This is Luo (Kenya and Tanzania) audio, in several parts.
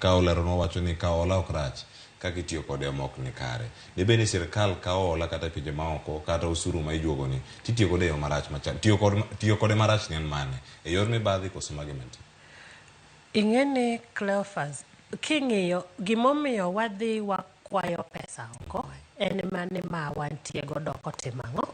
Ka oleronwa wacho ni kawo hola ok rach, kaka itiyo kode ema ok ni kare. Dibed ni sirkal kawo hola kata e pinje maoko kata osuru ma ijuogo ni titiyo kode e yo marach machal. Tiyo kod tiyo kode marach ni en mane? E yor mibadhi koso mage mantie? Ing'e ni Cleophas, king'iyo gimomiyo wadhi wakwayo pesa oko en mane ma wantie godo ok otimo ang'o?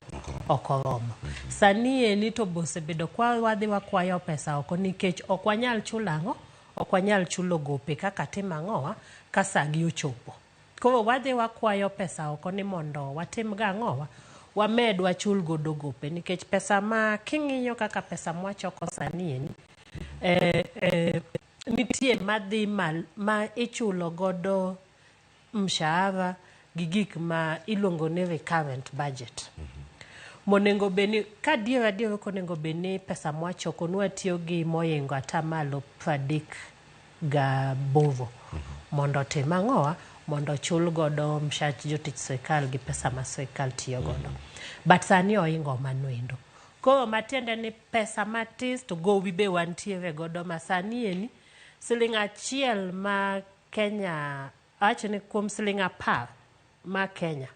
Ok oromo. Sani eni to be osebedo kwa wadhi wakwayo pesa oko nikech ok wanyal chulo ang'o? Ok wanyal chulo gope kaka timo ang'owa ka sagi ochopo. Koro wadhi wakwayo pesa oko ni mondo watim gang'owa? Wamed wachul godo gope nikech pesa ma king'iyo kaka pesa mwachoko sani eni eh, eh, nitie madhi mal, ma ichulo godo mshahara gi gik ma iluongo ni recurrent budget. Monengo bed ni ka adier adier ok onego bed ni pesa mwachoko nwatiyo gi moingo atamalo pradek gaboro mondo otim ang'owa mondo ochul godo mshach jotich sirkal gi pesa ma sirkal tiyo godo. But sani oingo mano endo. Koro matiende ni pesa matis to gowi be wantiere godo ma sani eni siling achiel ma Kenya awacho ni kuom siling apar ma Kenya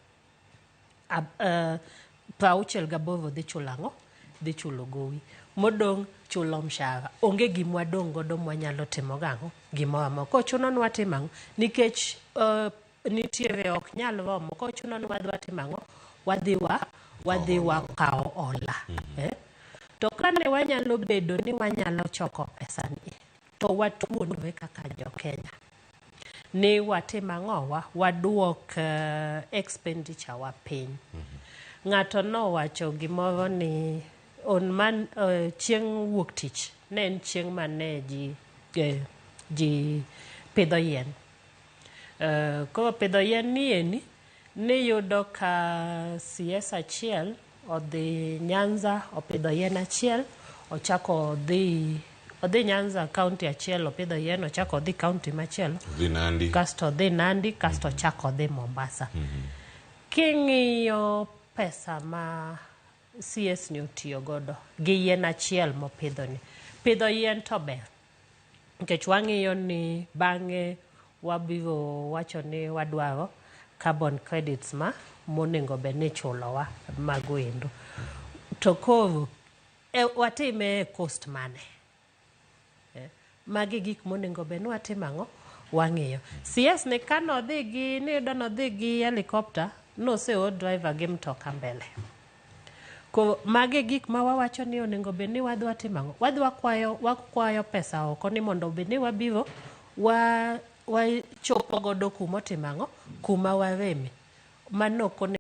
ab, uh, prauchiel gaboro dhi chulo ang'o? Dhi chulo gowi. Modong' chulo mshahara. Onge gima wadong' godo mwanyalo timo gang'o? Gimoro amora. Kochuno ni watim ang'o? Nikech uh, nitiere ok nyal romo. Kochuno ni wadhi watim ang'o? Wadhi wa wadhi wakawo hola. Eh? To kane wanyalo bedo ni wanyalo choko pesani to watuonre kaka jo Kenya ni watim ang'owa waduok uh, expenditure wa piny. Ng'ato nowacho gimoro ni on man uh, chieng' wuok tich ne en chieng' mane ji eh, ji pidho yien. Uh, koro pidho yien ni eni niyudo ka CS achiel odhi Nyanza opidho yien achiel, ochako odhi odhi Nyanza county achiel opidho yien, ochako odhi county machielo Odhi Nandi. kasto odhi Nandi kasto ochako odhi Mombasa. King'iyo pesa ma CS ni otiyo godo gi yien achiel mopidho ni, pidho yien to ber nikech wang'iyo ni bang'e wabiro wacho ni wadwaro carbon credits ma monengo bed ni ichulowa mago endo. To koro e, watime e cost mane? Eh, magi gik monengo bed ni watimo ang'o? Wang'iyo. CS ni kanodhi gi niyudo nodhi gi helicopter noseor driver gi mtoka mbele. Koro magi e gik ma wawacho ni onego bed ni wadhi watimo ang'o? Wadhi wakwayo, wakwayo pesa oko ni mondo obed ni wabiro wa wachopo godo kuma otimo ang'o? Kuma wareme. Mano ok onego